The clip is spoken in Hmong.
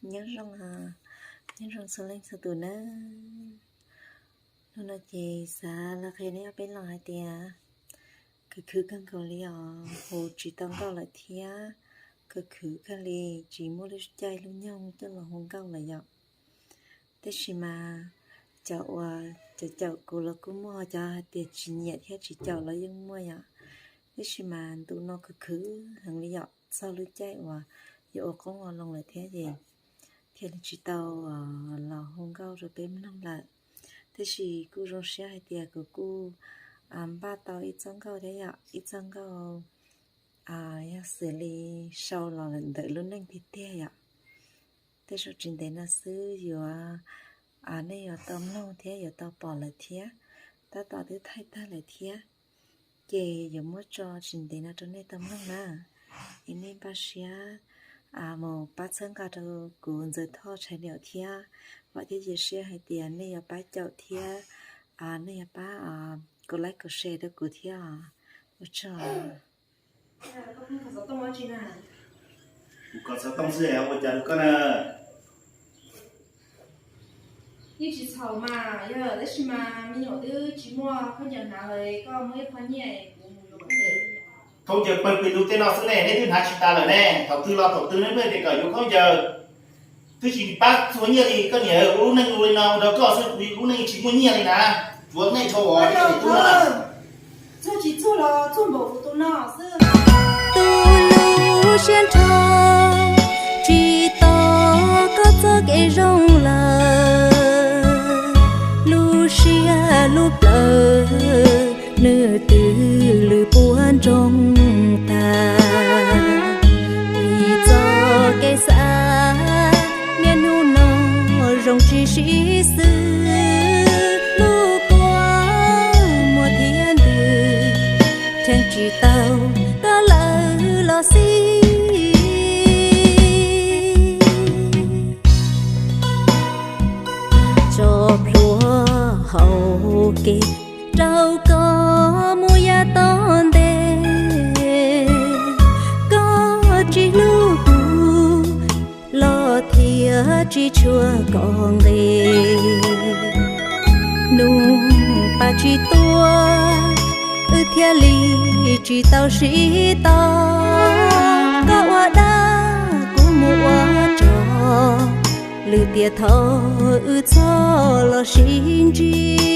Nyob zoo, nyob zoo txhua leej txhua tus nawb. Hnub no ces xav los qhia nej ob peb lo hais tias khwv khwv kawg nkaus li os, hu tsis tau nkauj lawm thiab, khwv khwv kawg li, tsis muaj lub caij lub nyoog coj los hu nkauj lawm yom. Tab sis mas cov uas cov caum kuv los kuj muaj, cov hais tias tsis nyiam thiab tsis caum los yeej muaj yom. Tab sis mas ntu no khwv khwv heev li yom, txog lub caij uas yuav ua qoob ua loo lawm thiab ces thiaj li tsis tau los hu nkauj rau peb mloog lawm. Tab sis kuj zoo siab hais tias kuv kuj npaj tau ib txoj nkauj thiab yom, ib txoj nkauj yog xws li sau los ntawm lub neej tiag tiag yom. Tej zaum tsis ntev no xwb yuav, nej yuav tau mloog thiab yuav tau pom lawm thiab, tab tom twb thaij tag lawm thiab. Ces yuav muab tso tsis ntev no rau nej tau mloog na. Es nej npaj siab mus pab txhawb nqa rau kuv Ntxawg Thoj Tshais Liam thiab. Vam thiab cia siab hais tias nej yuav pab caum thiab nej yuav pab kuv like kuv share rau kuv thiab. Ua tsaug. Kuv kov xov tooj xwb, ua cas rau koj na? Yeej tsis txhaum mas yog, tab sis mas me nyuam twb tsis muaj khaub ncaws hnav lawm, koj muaj ib qho nyiaj kuv mus yuav khaub ncaws. Khaub ncaws pawg pes lug tej no xwb ne, neb twb hnav tsis tas lawm ne. Thaum twg los thaum twg neb pliag tias kom yuav khaub ncaws, twb tsis pab txhua nyiaj li. Koj niam, kuv lub neej ua li no ua rau koj xwb, kuv lub neej tsis muaj nyiaj li na. Tsuav nej dhau os, tub no. Txuag tsis txuag los txuag npaum kuv tus no xwb. Tu lub siab nrho tsis tos koj txoj kev zoo lawm, lub siab lub plawv nws twb lwj puag nroog tag. Vim txoj kev xav niaj hnub no zoo tsis sib xws, lub kua muag thiab ntws cheem tsis tau koj lawm los xij. Tso plhuav hauv kev rau koj mus yav tom ntej, koj tsis hlub kuv los thiaj tsis tshua kom nqis. Hnub pas tsis tuaj, wb thiaj li tsis tau sib tau. Koj ua dab kuv mus ua tsov, lwm tiam thaum wb txhob los sib ntsib.